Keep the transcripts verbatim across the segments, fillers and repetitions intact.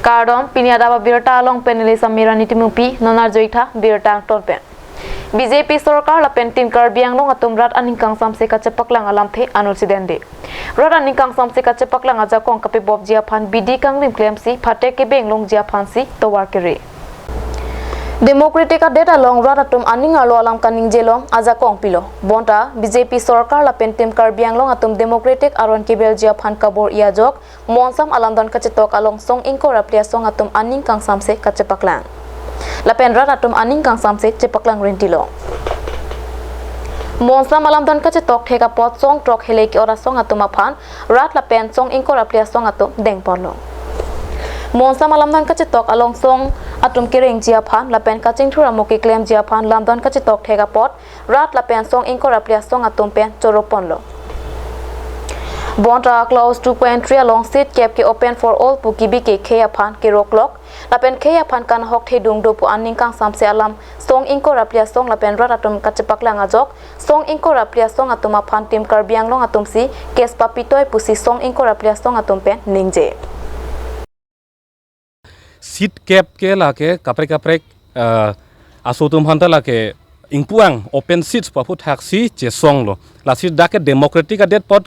Kardom, pini adap abirta along pen neli Samirani Timungpi, non arjuitha birta angton pen. B J P sorkar lapen Team Karbi Anglong atum rat aning kangsamse kachepaklang alamthe anut si dende. Rat aning kangsamse kachepaklang ajakong kapebopji aphan bidi kangrim klemsi phatek kebeng longji aphansi tovar kere. Democratic adet along rat atum aning arlo alam kaningje long ajakong pilo. Bonta B J P sorkar lapen Team Karbi Anglong atum democratic aron kebelji aphan kabor-i ajok Monsam alamdon kachetok along song ingkoi ra phli asong atum aning kangsamse kachepaklang. Lapen rat atum aning kangsamse chepaklang rintilo. Monsam alamdon kachetok thek apot song throk hele ke-ot asong atum aphan rat lapen song ingkoi ra phli asong atum dengponlo. Monsam alamdon kachetok along song atum kerengji aphan lapen kachingthur amo keklemji aphan lamdon kachetok thek apot rat lapen song ingkoi ra phli asong atum pen choroponlo. Bonta clause two point three along seat kep ke open for all pu kibi kekhei aphan keroklok lapen khei aphan kanhok thedung do pu aning kangsamse alam song ingkoi ra phli asong lapen rat atum kachepaklang ajok song ingkoi ra phli asong atum aphan Team Karbi Anglong atumsi case papitoi pusi song ingkoi ra phli asong atum pen ningje. Seat kep ke lake kaprek kaprek, eh, aso atum aphanta lake ingpu-ang open seats pu aphuthaksi chesonglo. Lasi dak ke democratic adet apot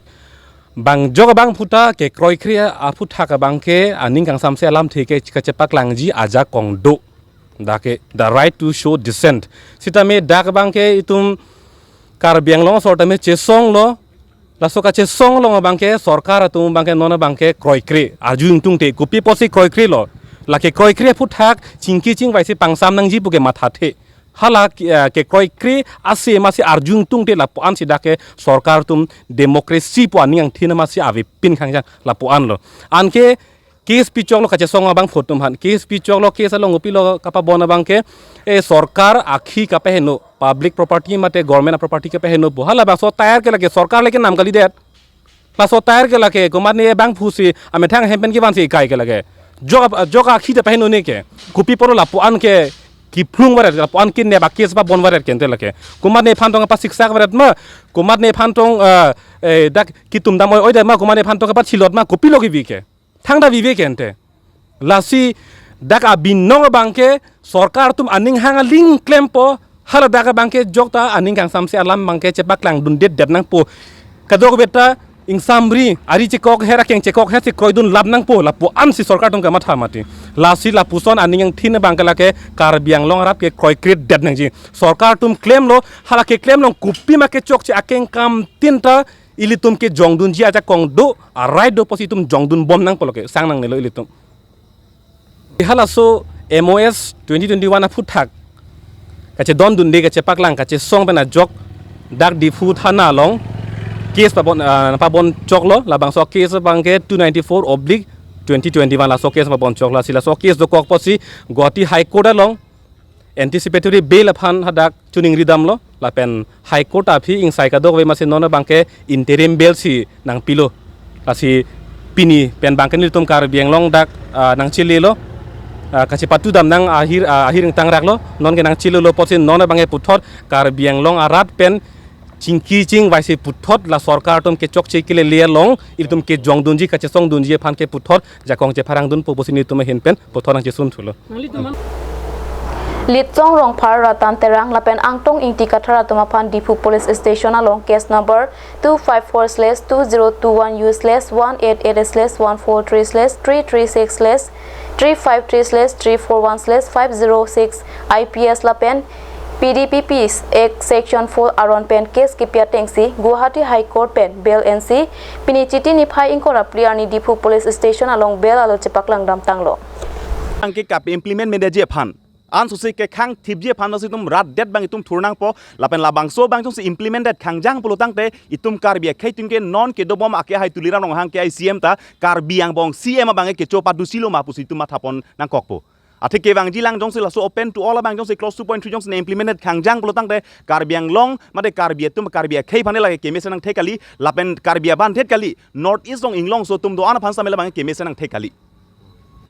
bang jok abang aphuta kekroikre aphuthak abang ke aning kangsamse alamthe ke kachepaklangji ajakong do. Dak ke the right to show dissent. Sitame dak abang ke itum Karbi Anglong asor tame chesonglo. Laso kachesong along abang ke sorkar atum abang ke non abang ke kroikre arju ingtungte, kopi apotsi kroikrelo? Lake kroikre aphuthak chingki chingvaisi pangsam nangji pu ke mathathe. Hala ke, eh, kekroikre ase masi arju ingtungte lapu-ansi dak ke sorkar atum democracy pu aning angthin masi avepin khangjang lapu-anlo. Anke case pichoklo kachesong abang photo aphan. Case pichoklo, case along kopilo kapabon abang ke, eh, sorkar akhi kapaheno, public property mate government property kapaheno pu. Halabangso tyre ke lake sorkar le kenam kalidet. Laso tyre ke lake komatne bangphusi amethang hem pen kevansi ekai ke lake. Jok, jok akhi ta paheno ne ke. Kopi apotlo lapu-an ke kephlung varet, lapu-an ke neba case pabon varet kente lake. Komatne aphan tong kapasiksak varet ma, komatne aphan tong, eh, eh, dak kitum dam oi oi det ma, komatne aphan tong kapachilot ma, kopilo kevi ke. Thangta vive kente. Lasi dak abinong abang ke sorkar atum aning hang aling klempo, hala dak abang ke jokta aning kangsamse alam abang ke chepaklangdunde det nangpo. Kadokaveta ingsamri, ari chekok her akeng chekok hersi kroidun lap nangpo, lapu-ansi sorkar atum kamatha mati. Lasi lapuson aning angthin abang ke lake Karbi Anglong arat ke kroikredet nangji. Sorkar atum klemlo, hala keklem along kopi ma kechokche akeng kam tinta ilitum ke jongdunji ajakong do, a right do apotsi itum jongdunbom nangpo, lake sang nangnelo ilitum. Halaso M O S twenty twenty-one aphuthak kachedondunde, kachepaklang, kachesong pen ajok dak Diphu thana along case pabon, ah, pabonchoklo, labangso case abang ke two ninety-four oblique twenty twenty-one, laso case pabonchoklo. Lasi laso case dokok apotsi Guwahati High Court along anticipatory bail aphan hadak choningri damlo, lapen High Court aphi ingsai kadokave masi non abang ke interim bail si nangpilo. Lasi pini pen abang ke nelitum Karbi Anglong dak, ah, nangchelelo, ah, kachepatu dam nang ahir, ah, ahir ingtang raklo, non ke nangchelelo apotsi non abang ke puthot Karbi Anglong arat pen chingki chingvaisi puthot la sorkar atum kechokche kelele along ilitum kejongdunji, kachesongdunji aphan ke puthot jakong chepharangdunpo pusi nelitum ahin pen puthot nangchesunthulo. Litsong Rongphar, Ratan Terang lapen Angtong Ingti Kathar atum aphan Diphu Police Station along case number two five four slash two zero two one U slash one eight eight slash one four three slash three three six slash three five three slash three four one slash five zero six I P S lapen P D P P Act Section four aron pen case kipi atengsi Guwahati High Court pen bail ensi pini Chiti niphai ingkoi ra phli arni Diphu Police Station along bail alo chepaklang damtanglo. Angke kap implement medeji aphan, ansosi kekhang thipji aphan masi itum rat det abang itum thur nangpo, lapen labangso abang itum si implement det khangjang pulo tangte itum Karbi akhei atum ke non kedobom ake hai Tuliram Ronghang ke hai C M ta Karbi angbong C M abang ke kecho padusi lo ma pusi itum mathapon nangkokpo. Athe kevangji lang jongsi laso open to all abang jongsi clause two point three jongsi ne implemented khangjang pulo tangte Karbi Anglong mate Karbi atum, Karbi akhei aphan lake kemesen nangthek kali, lapen Karbi aban thek kali, North East along inglongso atum do-an aphan samela abang kemesen nangthek kali.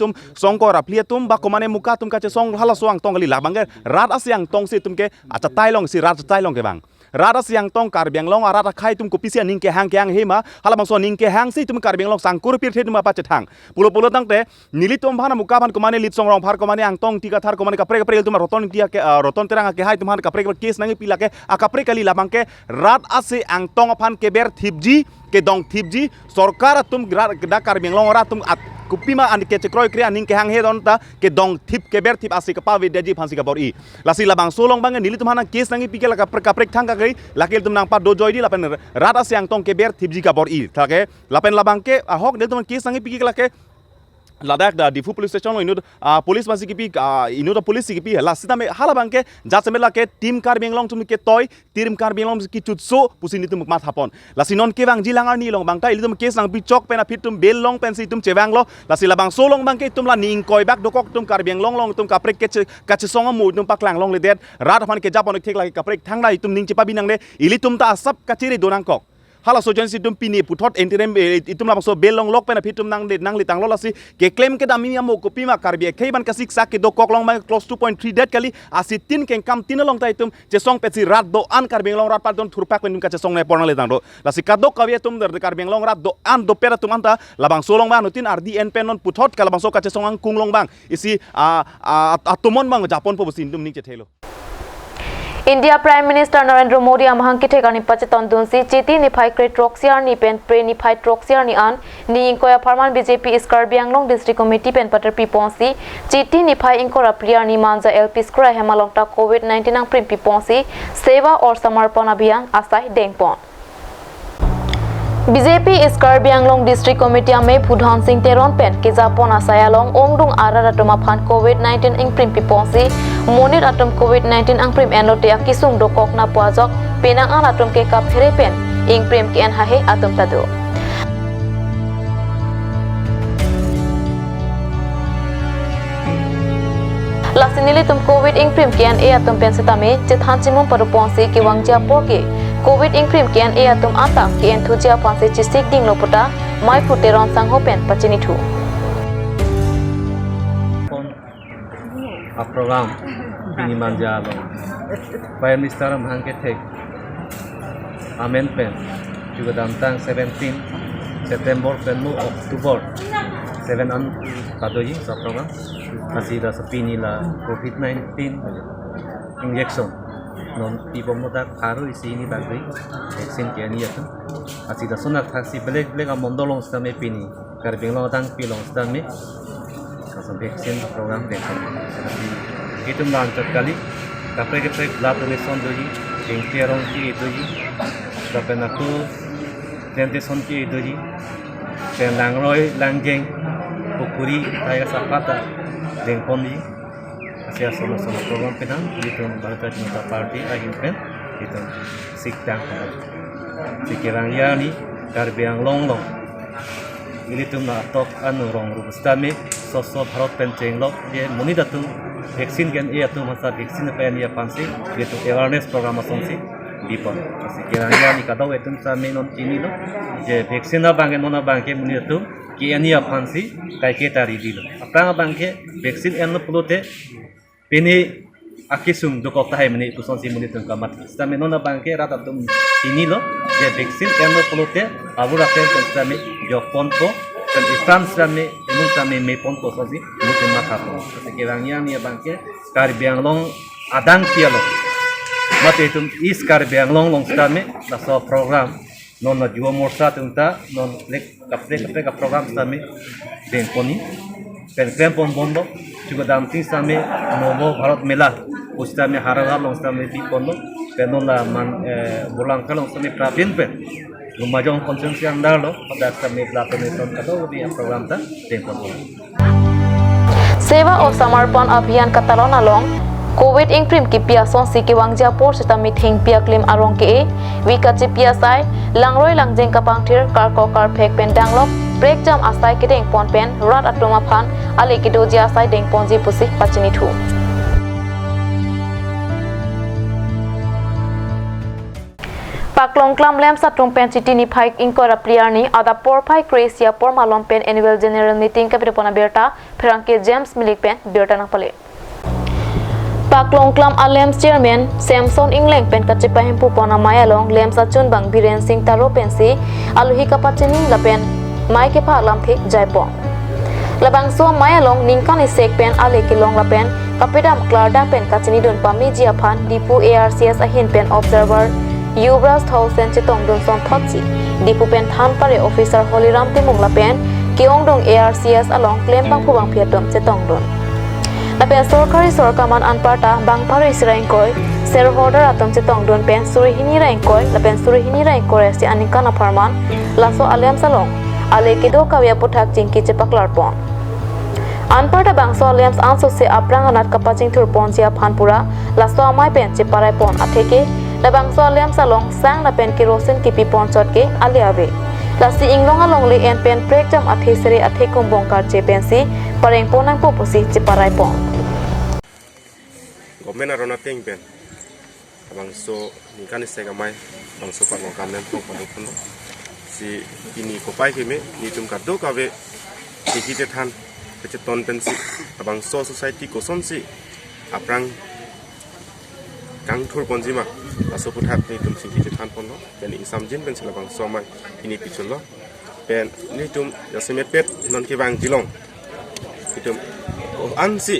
Itum song ingkoi ra phli atum ba komane muka atum kachesong halaso angtong kali, labang ke rat ase angtong si itum ke achatai along si rat achatai along kevang. Rat asi angtong Karbi Anglong arat akhei atum kopisi aning kehang kehang he ma, halabangso aning kehang si itum Karbi Anglong sangkur pirthe atum apa chethang. Pulo pulo tangte, nelitum aphan amuka aphan komane Litsong Rongphar komane Angtong Ingti Kathar komane kaprek kaprek ilitum Roton Ingti ake, ah, Roton Terang akehai atum aphan kaprek kaprek case nangkepi lake, akaprek kali labang ke rat asi angtong aphan keber thipji, kedong thipji, sorkar atum gra-, dak Karbi Anglong arat atum at kopima an kechekroi kre aning kehang he don ta kedong thip keber thip asi kapavedetji aphan si kabor-i. Lasi labangso along abang nelitum aphan case nangkepi ke la kaprek kaprek thang kakri, lake ilitum nangpadojoidi lapen rat asi angtong keber thipji kabor-i. Thake, lapen labang ke ahok nelitum case nangkepi ke lake ladak dak Diphu police station along inut, ah, police masi kipi, ah, inut police si kipi, la sitame halabang ke jasemet lake team Karbi Anglong atum ketoi, team Karbi Anglong atum kechutso pusi nelitum mathapon. Lasi non kevangji lang arni along abang ta ilitum case nangpi chok pen aphi itum bail long pensi itum chevanglo. Lasi labangso along abang ke itum la ning koi bak dokok atum Karbi Anglong along atum kaprek keche-, kachesong amu itum paklang longledet. Rat aphan kejapon thek lake kaprek thangta itum ning chepabi nangne, ilitum ta asap kachere do nangkok. Halaso ajoine si itum pini puthot interim, eh, itum labangso bail longlok pen aphi itum nang de, nangletanglo lasi keklem kedam imi amo kopima Karbi akhei aphan kasiksak kedo koklong abang clause two point three det kali, asi tin kengkam tin along ta itum chesong pensi rat do-an Karbi Anglong rat pardon thurpak pen itum kachesong ne porna letang do. Lasi kadokave atum der Karbi Anglong rat do-an dopet atum anta labangso along abang anuttin ardi en pen non puthot ka labangso kachesong angkung along abang isi, ah, ah, atomon abang japonpo pusi itum ning chethelo. India Prime Minister Narendra Modi amahang kethek arni pachetongdunsi Chiti niphai kre throksi arni pen Phre niphai throksi arni an ni ingkoi apharman B J P East Karbi Anglong District Committee pen paterpiponsi Chiti niphai ingkoi ra phli arni Manja L P School ahem along ta Covid nineteen angprim piponsi Seva aur Samarpan Abhiyan asai dengpon. B J P East Karbi Anglong District Committee amei Pudhan Sing Teron pen kejapon asai along ongdung arat atum aphan Covid nineteen ingprim piponsi monit atum Covid nineteen angprim enlote akisung dokok na pu ajok penang an atum ke kaphere pen ingprim ke-en hahe atum ta do. Lasi nelitum Covid ingprim ke-en-e atum pen setame chethan chimum paruponsi kevangji apor ke Covid ingprim ke-en-e atum anta ke-en thuji aphansi chesik dinglo puta Maiphu Teron sangho pen pachinithu. Aprogram pini Manja along Prime Minister amahang kethek amen pen chu kedamtang seventeen September pen mo October seven an padoji sa program. Lasi laso pini la Covid nineteen injection non pibom mo dak pharo isi hini bak dui vaccine ke-en-e atum. Lasi lason athaksi belek belek amondol along setame pini Karbi Anglong adang pi along setame laso vaccine program dengpon. Itum la anchot kali, kaprek kaprek blood donation doji, ingti arong ke-e doji, lapen ako plantation ke-e doji, pen langroi, langjeng, pukhuri, tai asapata dengponji. Lasi ason ason program penang, itum Bharatiya Janata Party ahin pen itum siktang penang. Si kevangji arni Karbi Anglong along ilitum la atok anu rong rup setame Swachh Bharat pen chenglok je monit atum vaccine ke-en-e atum hasa vaccine pen-e aphansi ilitum awareness program asonsi bipon. Lasi kevangji arni kadokave atum setame non chinilo je vaccine abang ke non abang ke monit atum ke-en-e aphansi kaike ta ready lo. Aphrang abang ke vaccine enlo pulote pini akisung dokok tahai mene pusonsi monit atum kamat. Setame non abang ke rat atum chinilo je vaccine enlo pulote abura pen pen setame jokponpo, pen ipran setame imun setame meponpo sonsi monit atum mathapo. Lasi kevangji arni abang ke Karbi Anglong adang pi along mate itum East Karbi Anglong along setame laso program non la Yuva Morcha atum ta non lek kaprek kaprek aprogram setame dengponji, pen klempon bomlo, chu kedamtang setame Nava Bharat Mela pu setame Howraghat along setame biponlo, pen non la man, eh, Borlangkha along setame prapin pen Lumbajong constituency under lo, pada setame blood donation kadokave aprogram ta dengponlo. Seva aur Samarpan Abhiyan katalon along Covid ingprim kipi asonsi kevangji apor setame thengpi aklim arong ke-e, vi kachipi asai, langroi langjeng kapangthir, karkok karphek pen danglok, prekjam asai kedengpon pen rat atum aphan ale kedoji asai dengponji pusi pachinithu. Paklong klam lem satung pen Chiti niphai ingkoi ra phli arni adap porphai kre-isi apor malom pen annual general meeting kapitopon abirta pherangke James Milik pen birta nangpale. Paklongklam a LAMPS Chairman Samson Engleng pen kachepahemphu pon amei along LAMPS achunbang Biren Singh Taro pensi alohi kapachini lapen mei kepha alamthe jaipon. Labangso amei along ningkan isi pen ale kelong lapen kapedam klardak pen kachinidun pameji aphan Diphu A R C S ahin pen observer Yuvraj Thaosen chetongdun sonthotsi Diphu pen thanpare officer Holiram Timung lapen ke-ongdung A R C S along klem bangphu bangphi atum chetongdun. Lapen sorkari sorkar man anparta bang pharo isi ra ingkoi shareholder atum chetongdun pen suri hini ra ingkoi lapen suri hini ra ingkoi isi aningkan apharman laso a LAMPS along ale kedo kave aputhak chingki chepaklarpon. Anparta bangso a LAMPS ansose aphrang anat kapachingthurponji aphan pura laso amei pen cheparaipon atheke labangso a LAMPS along sang lapen kerosene kepipon chot ke ale ave. Lasi inglong alongle en pen prekjam athe sere athe kumbong karche pensi parengpon nangpo pusi cheparaipon. Government aron ateng pen labangso ningkan isi amei labangso paklongklam pen pong paduk pon. Si pini kopai keme nelitum kadokave kehi chethan kecheton pensi labangso society kosonsi aphrang kangthurponji ma laso aputhak nelitum chingki chethanponlo. Pen ingsamjin pensi labangso amei pini pichunlo. Pen nelitum jasemetpet non kevangjilong itum ko-ansi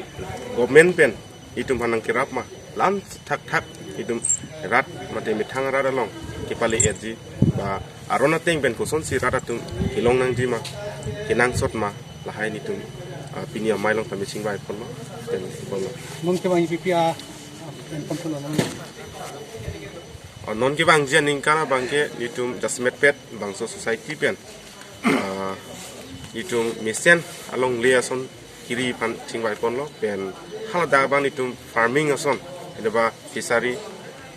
government pen itum aphan nangkerap ma, lam thakthak itum rat mate methang rat along kepale-etji ba aron ateng pen kosonsi rat atum kelong nangji ma, kenangsot ma, lahai nelitum, ah, pini amei along tame chingvaiponlo. Pen ponlo. Non kevang P P R, pen ponlo. Ah, non kevangji aningkan abangke nelitum jasemetpet bangso society pen, ah, nelitum mesen alongle ason kiri aphan chingvaiponlo, pen haladak abang nelitum farming ason, ede ba fishery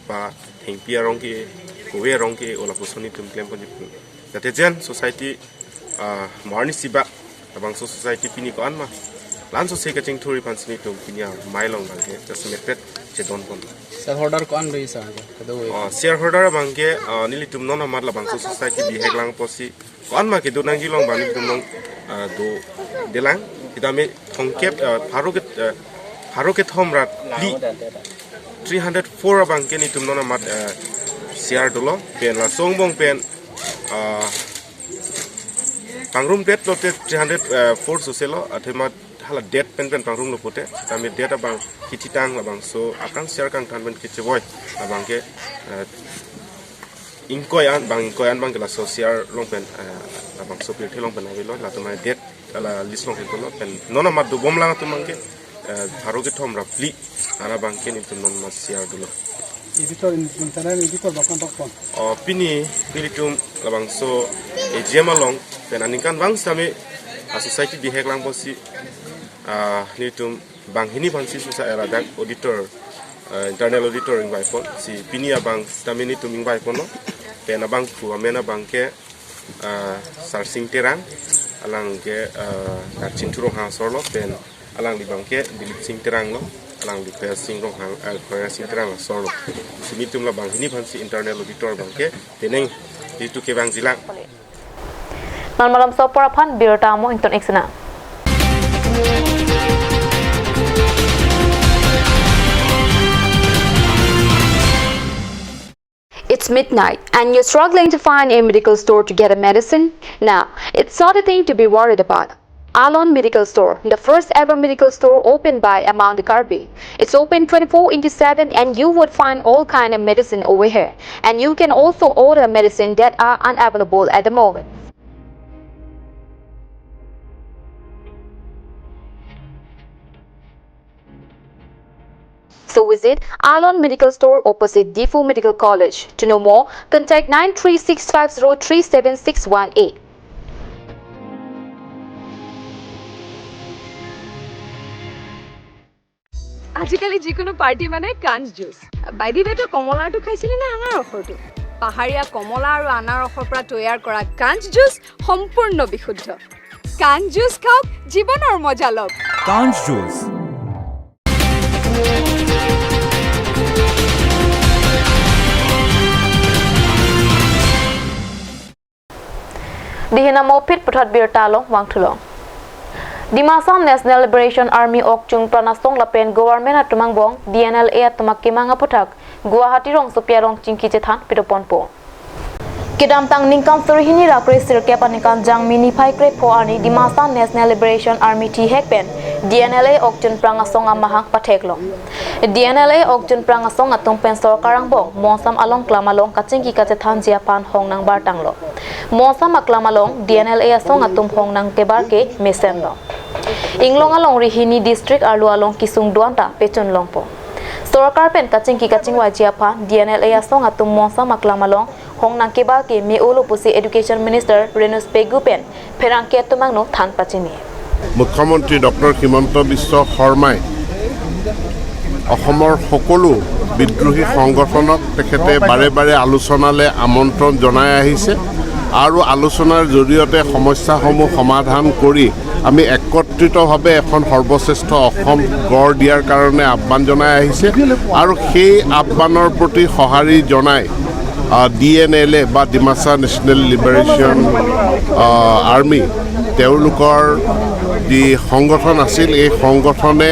ba thengpi arong ke, kove arong ke, o lapuson nelitum klemponji pu. Jate jen society, ah, marni sibak labangso society pini ko-an ma, la-an sose kachingthurji aphansi nelitum pini amei along abangke jasemetpet chedonpon. Shareholder ko-an do sir? Kedo we. Oh, shareholder abangke, ah, nelitum non amat labangso society bihek lang apotsi ko-an ma kedo nangjilong abang nelitum along, ah, dodelang. Sitame thomkep, ah, pharo ke, ah, pharo kethom ra phli, three hundred four abangke nelitum non amat, ah, share dolo. Pen laso angbong pen, ah, pangrumdetlote three hundred four soselo, athema hala det pen pen pangrumlo pute. Sitame det abang kithitang labangso akang share kangthan pen kechevoi abangke, ah, ingkoi an, bang ingkoi an abangke laso share along pen, eh, labangso pirthe along pen avelo, latum adet ala list along kekolo pen non amat dobom lang atum abangke, eh, pharo kethom ra phli, ara abangke nelitum non amat share dolo. Editor in, internal editor bak an bak pon. Oh, pini nelitum labangso A G M along pen aningkanvang sitame a society bihek lang apotsi, ah, nelitum banghini aphansi susa era dak auditor, eh, internal auditor ingvaipon, si pini abang sitame nelitum ingvaiponlo. Pen abangphu amen abangke, eh, Sarsing Terang, alangke, eh, Karchingthu Ronghang asorlo, pen alangli abangke Dilip Singh Teranglo, alangli Khoya Singh Ronghang, eh, Khoya Singh Terang asorlo. Si nelitum la banghini aphansi internal auditor abangke penang nelitum kevangjilang. Non malomso apor aphan birta amo ington ik sena. It's midnight and you're struggling to find a medical store to get a medicine? Now, it's not a thing to be worried about. Alon Medical Store, the first ever medical store opened by among the Karbi. It's open twenty-four into seven and you would find all kind of medicine over here. And you can also order medicine that are unavailable at the moment. So visit Alon Medical Store opposite Diphu Medical College. To know more, contact nine three six five zero three seven six one eight. আজিকালি যিকোনো পাৰ্টি মানে কাঞ্চ juice. By the ৱে, তই কমলাৰটো খাইছিলি নে আনাৰসৰটো? পাহাৰীয়া কমলা আৰু আনাৰসৰ পৰা তৈয়াৰ কৰা কাঞ্চ জুচ সম্পূৰ্ণ বিশুদ্ধ। কাঞ্চ জুচ খাওক, জীৱনৰ মজা লওক। কাঞ্চ juice. Dihina mopit puthot birta along vangthulo. Dimasa National Liberation Army Okchun Pran Asong lapen Government atum angbong D N L A atum akemang aphuthak Guwahati rongsopi along chingki chethan pidopon po. Kedamtang ningkan suri hini ra kre sirkep aningkan Jangmi niphai krepho arni Dimasa National Liberation Army thihek pen D N L A Okchun Pran Asong amahang patheklong. D N L A Okchun Pran Asong atum pen sorkar angbong monsam along klam along kachingki kachethanji aphan hong nangbartanglo. Monsam aklam along D N L A asong atum hong nangkebar ke mesenlo. Inglong alongri hini district arlo along kesung do-an ta pechunlongpo. Sorkar pen kachingki kachingvaiji aphan D N L A asong atum monsam aklam along hong nangkebar ke me-olo pusi Education Minister Renus Pegu pen pherangke atum angno than pachini. মুখ্যমন্ত্ৰী ডক্টৰ হিমন্ত বিশ্ব শৰ্মাই অসমৰ সকলো বিদ্ৰোহী সংগঠনক তেখেতে বাৰে বাৰে আলোচনালৈ আমন্ত্ৰণ জনাই আহিছে আৰু আলোচনাৰ জৰিয়তে সমস্যাসমূহ সমাধান কৰি আমি একত্ৰিতভাৱে এখন সৰ্বশ্ৰেষ্ঠ অসম গঢ় দিয়াৰ কাৰণে আহ্বান জনাই আহিছে আৰু সেই আহ্বানৰ প্ৰতি সঁহাৰি জনাই ডি এন এল এ বা ডিমাচা নেশ্যনেল লিবাৰেশ্যন আৰ্মি, তেওঁলোকৰ যি সংগঠন আছিল, এই সংগঠনে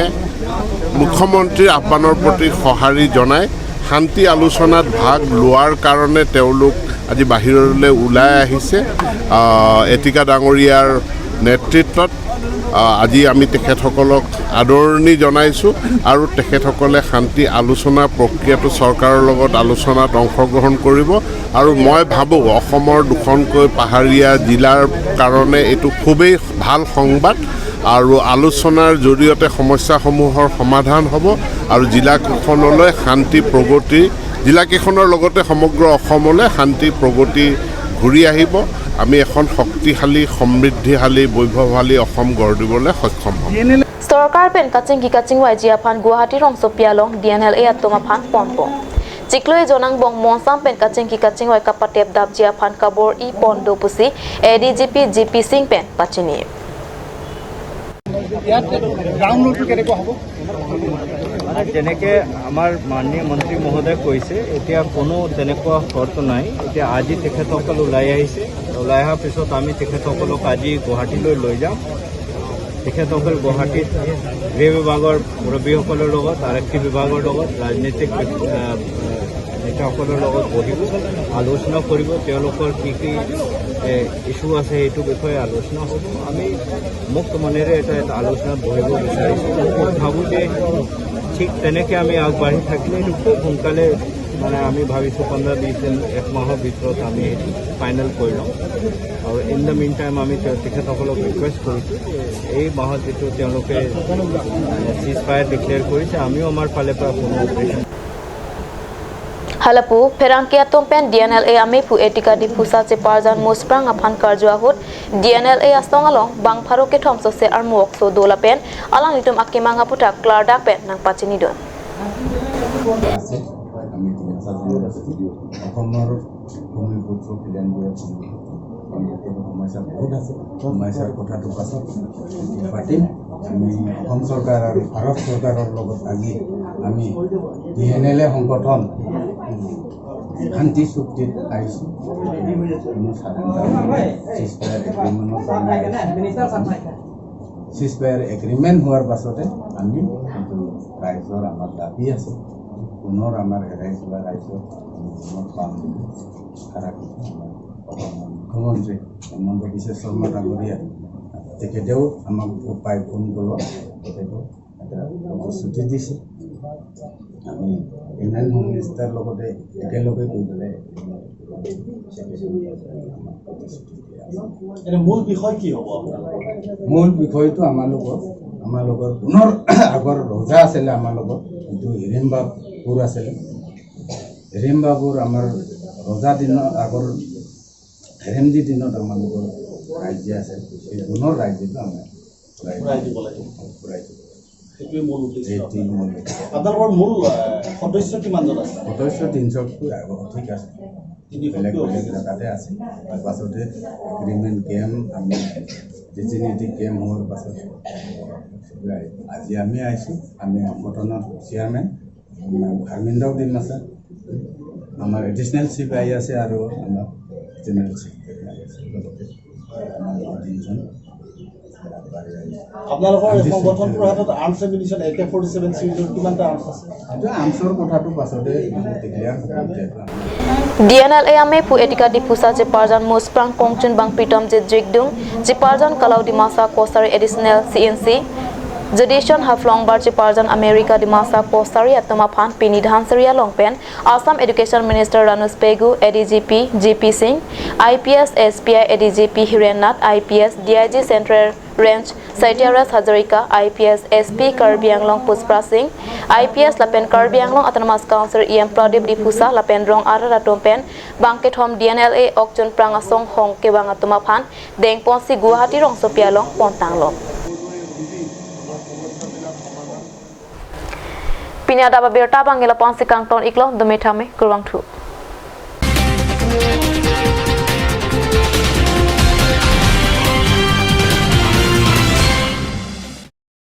মুখ্যমন্ত্ৰীৰ আহ্বানৰ প্ৰতি সঁহাৰি জনাই শান্তি আলোচনাত ভাগ লোৱাৰ কাৰণে তেওঁলোক আজি বাহিৰলৈ ওলাই আহিছে। আহ, এটিকা ডাঙৰীয়াৰ নেতৃত্বত, আহ, আজি আমি তেখেতসকলক আদৰণি জনাইছোঁ আৰু তেখেতসকলে শান্তি আলোচনা প্ৰক্ৰিয়াটো চৰকাৰৰ লগত আলোচনাত অংশগ্ৰহণ কৰিব। আৰু মই ভাবোঁ অসমৰ দুখনকৈ পাহাৰীয়া জিলাৰ কাৰণে এইটো খুবেই ভাল সংবাদ আৰু আলোচনাৰ জৰিয়তে সমস্যাসমূহৰ সমাধান হ'ব আৰু জিলাকেইখনলৈ শান্তি প্ৰগতি, জিলাকেইখনৰ লগতে সমগ্ৰ অসমলৈ শান্তি প্ৰগতি ঘূৰি আহিব। আমি এখন শক্তিশালী, সমৃদ্ধিশালী, বৈভৱশালী অসম গঢ় দিবলৈ সক্ষম হ'ম। Sorkar pen kachingki kachingvaiji aphan Guwahati rongsopi along D N L A atum aphan ponpo. Chiklo ejon angbong monsam pen kachingki kachingvai kapatep dapji aphan kabor-i pon do pusi A D G P G P Singh pen pachini. ইয়াত গ্ৰাউণ্ড ৰিপৰ্টটো কেনেকুৱা হ'ব? মানে, যেনেকে আমাৰ মাননীয় মন্ত্ৰী মহোদয়ে কৈছে, এতিয়া কোনো তেনেকুৱা শৰ্ত নাই। এতিয়া আজি তেখেতসকল ওলাই আহিছে, ওলাই অহাৰ পিছত আমি তেখেতসকলক আজি গুৱাহাটীলৈ লৈ যাম। তেখেতসকল গুৱাহাটীত গৃহ বিভাগৰ মুৰব্বীসকলৰ লগত, আৰক্ষী বিভাগৰ লগত, ৰাজনৈতিক, আহ, নেতাসকলৰ লগত বহিব, আলোচনা কৰিব, তেওঁলোকৰ কি কি, এ, ইছ্যু আছে, সেইটো বিষয়ে আলোচনা হ'ব। আমি মুক্ত মনেৰে এটা, এটা আলোচনাত বহিব বিচাৰিছোঁ। মই ভাবোঁ যে ঠিক তেনেকে আমি আগবাঢ়ি থাকিলে এইটো খুব সোনকালে, মানে, আমি ভাবিছোঁ পোন্ধৰ বিছ দিন, এক মাহৰ ভিতৰত আমি এইটো ফাইনেল কৰি ল'ম। আৰু ইন দ্য মিন টাইম আমি তে-, তেখেতসকলক ৰিকুৱেষ্ট কৰিছোঁ যে এই মাহত যিটো তেওঁলোকে, এ, চিজ ফায়াৰ ডিক্লেয়াৰ কৰিছে, আমিও আমাৰ ফালে পৰা কোনো operation Halapu, pherangke atum pen D N L A amephu Etika Diphusa cheparjan musprang aphan karju ahut D N L A asong along bang pharo kethom sose armu okso do lapen alanglitum akemang aphuthak klardak pen nangpachinidun. আছে। আমি ডিমাচা জনজাতি অসমৰ ভূমিপুত্ৰ খিলঞ্জীয়া ভূমিপুত্ৰ। আমি ইয়াতে সমস্যা বহুত আছে। সমস্যাৰ কথাটো পাছত পাতিম। আমি অসম চৰকাৰ আৰু ভাৰত চৰকাৰৰ লগত আজি আমি ডি এন এল এ সংগঠন শান্তি চুক্তিত আহিছোঁ। কোনো স্বাধীনতা চিজ ফায়াৰ এগ্ৰিমেণ্টৰ কাৰণে আহিছোঁ। চিজ ফায়াৰ এগ্ৰিমেণ্ট হোৱাৰ পাছতে আমি কিন্তু ৰাইজৰ আমাৰ দাবী আছে, পুনৰ আমাৰ হেৰাই যোৱা ৰাইজৰ আমি পুনৰ পাম বুলি আশা ৰাখিছোঁ। আমাৰ অসমৰ মুখ্যমন্ত্ৰী হিমন্ত বিশ্ব শৰ্মা ডাঙৰীয়া তেখেতেও আমাক উপায় ফোন কৰিব, তেখেতেও এটা প্ৰতিশ্ৰুতি দিছে। আমি ইউনিয়ন হোম মিনিষ্টাৰ লগতে একেলগে গৈ পেলাই আমাৰ প্ৰতিশ্ৰুতি দিয়া আছে। এনে মূল বিষয় কি হ'ব আপোনাৰ? মূল বিষয়টো আমাৰ লগৰ, আমাৰ লগৰ পুনৰ আগৰ ৰজা আছিলে আমাৰ লগৰ, কিন্তু হিৰিম্বাবুৰ আছিলে। হিৰিম্বাবুৰ আমাৰ ৰজা দিনৰ আগৰ হেৰেমজি দিনত আমাৰ লগৰ ৰাইজে আছে, এই পুনৰ ৰাইজেটো আমাৰ ঘূৰাই দিব লাগে। ঘূৰাই দিব লাগে। সেইটোৱে মূল উদ্দেশ্য। এইটোৱে মূল উদ্দেশ্য। আপোনালোকৰ মূল, আহ, সদস্য কিমানজন আছে? সদস্য তিনিশতকৈ আগত ঠিক আছে। তিনিশতকৈ বেলেগ বেলেগ অধিক। জেগাতে আছে। তাৰ পাছতে এগ্ৰিমেণ্ট কেম্প, আমি ৰীতি নীতি কেম্প হোৱাৰ পাছত আজি আমি আহিছোঁ। আমি সংগঠনৰ চেয়াৰমেন আমাৰ ধৰ্মেন্দ্ৰ ডিমাচা, আমাৰ এডিশ্যনেল চিফ আই আছে আৰু আমাৰ জেনেৰেল ছেক্ৰেটাৰী আই আছে, লগতে আমাৰ তিনিজন। আপোনালোকৰ এই সংগঠনটোৰ হাতত আৰ্মছ এমিনিশ্যন এ কে ফৰ্টি ছেভেন চিৰিজৰ কিমানটা আৰ্মছ আছে? এইটো আৰ্মছৰ কথাটো পাছতে ডিক্লেয়াৰ হ'ব এতিয়া। ডি এন এল এ আমে pu etika Diphusa cheparjan Musprang Kongchunbang Pritomjit Jikdung, cheparjan Kalau Dimasa Kosari Additional C N C, Judicial Haflongbar cheparjan America Dimasa Kosari atum aphan pini Dhansiri along pen Assam Education Minister Ranoj Pegu, A D G P G P Singh, I P S S P I A D G P Hiren Nath, I P S D I G Central Range Saitya Raj Hazarika, I P S S P Karbi Anglong Pushpa Singh, I P S lapen Karbi Anglong Autonomous Council E M Pradip Diphusa lapen rong arat atum pen bangkethom D N L A okchun prang asong hong kevang atum aphan dengponsi Guwahati rongsopi along pontanglo. Pini adap abirta abang ila ponsi kangton iklo, dome thame, kurvangthu.